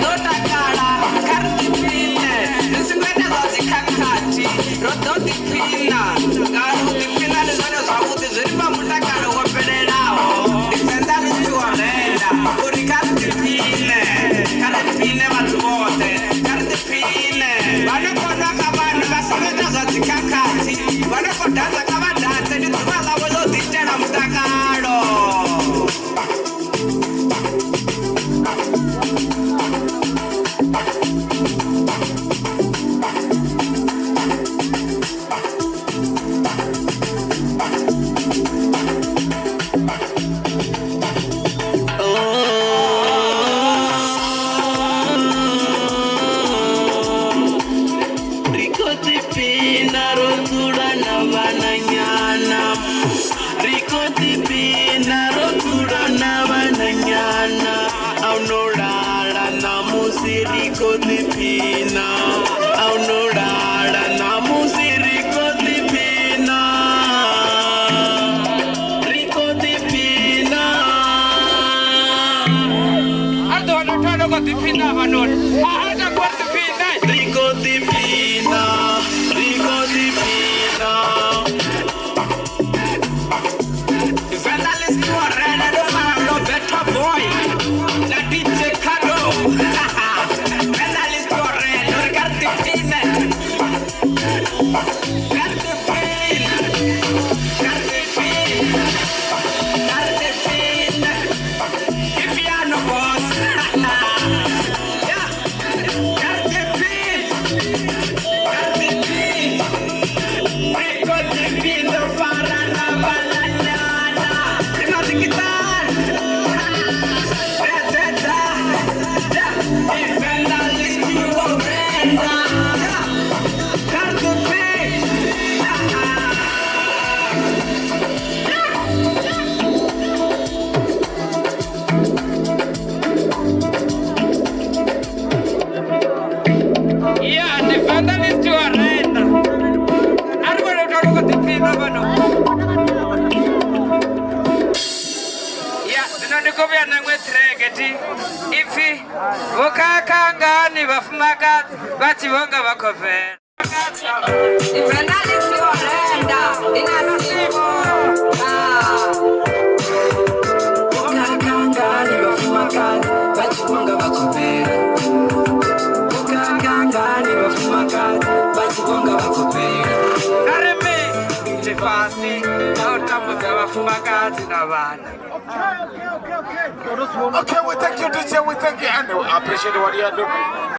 ḓo takala, kha ri ḓiphine, ri songo ita zwa dzikhakhathi, ro ḓo ḓiphina ngauri u ḓiphina ndi zwone zwavhuḓi, zwi ri fha mutakalo wo fhelelaho. Ndi Venḓa ḽi tshi wa renda uri kha ri ḓiphine, kha ri ḓiphine vhathu vhoṱhe, kha ri ḓiphine. Vha no khou nwa kha vhanwe vha songo ita zwa dzikhakhathi, vha no khou danza kha vha danze, ndi ḓuvha ḽavho ḽo ḓiitela mutakalo. Ri khou ḓiphina ro dzula na vhananyana, ri khou ḓiphina ro dzula na vhananyana, a hu no lala ṋamusi ri khou ḓiphina, a hu no lala ṋamusi ri khou ḓiphina, ri khou ḓiphina. A ri ḓo wana muthu ane khou ḓiphina hafhanoni, a ri takuwa ri ḓiphine. Ri khou ḓiphina, ri khou ḓiphina. Venḓa ḽi si wa renda ndo fara Roberto Boy na DJ Kado. Venḓa ḽi si wa renda uri kha ri ḓiphine, kha ri ḓiphine, kha ri ḓiphine, kha ri ḓiphine. Ndi piano boss. Yeah. Kha ri ḓiphine, kha ri ḓiphine. Ri khou ḓiphina ro fara na vhananyana. Ri maḓikiṱani. Ri a dzedza. Yeah. Ndi Venḓa ḽi si wa renda. Yeah. Kha ri ḓiphine. Yeah, ndi Venḓa ḽi si wa renda. A ri vhone muthu ane khou ḓiphina fhano. Ya, zwino ndi khou vhuya na iṅwe track thi ipfi vho khakhangani vhafumakadzi vha tshi vhonga vha khou fhela. Ndi Venḓa ḽi si wa renda, ndi na sipho. Vho vhafumakadzi vha tshi vhonga vha khou fhela. Vho khakhangani vhafumakadzi vha tshi vhonga vha khou fhela. A ri mi tshifhasi na u tambudza vhafumakadzi na vhana. Okay, we thank you, DJ. We thank you, and we appreciate what you are doing.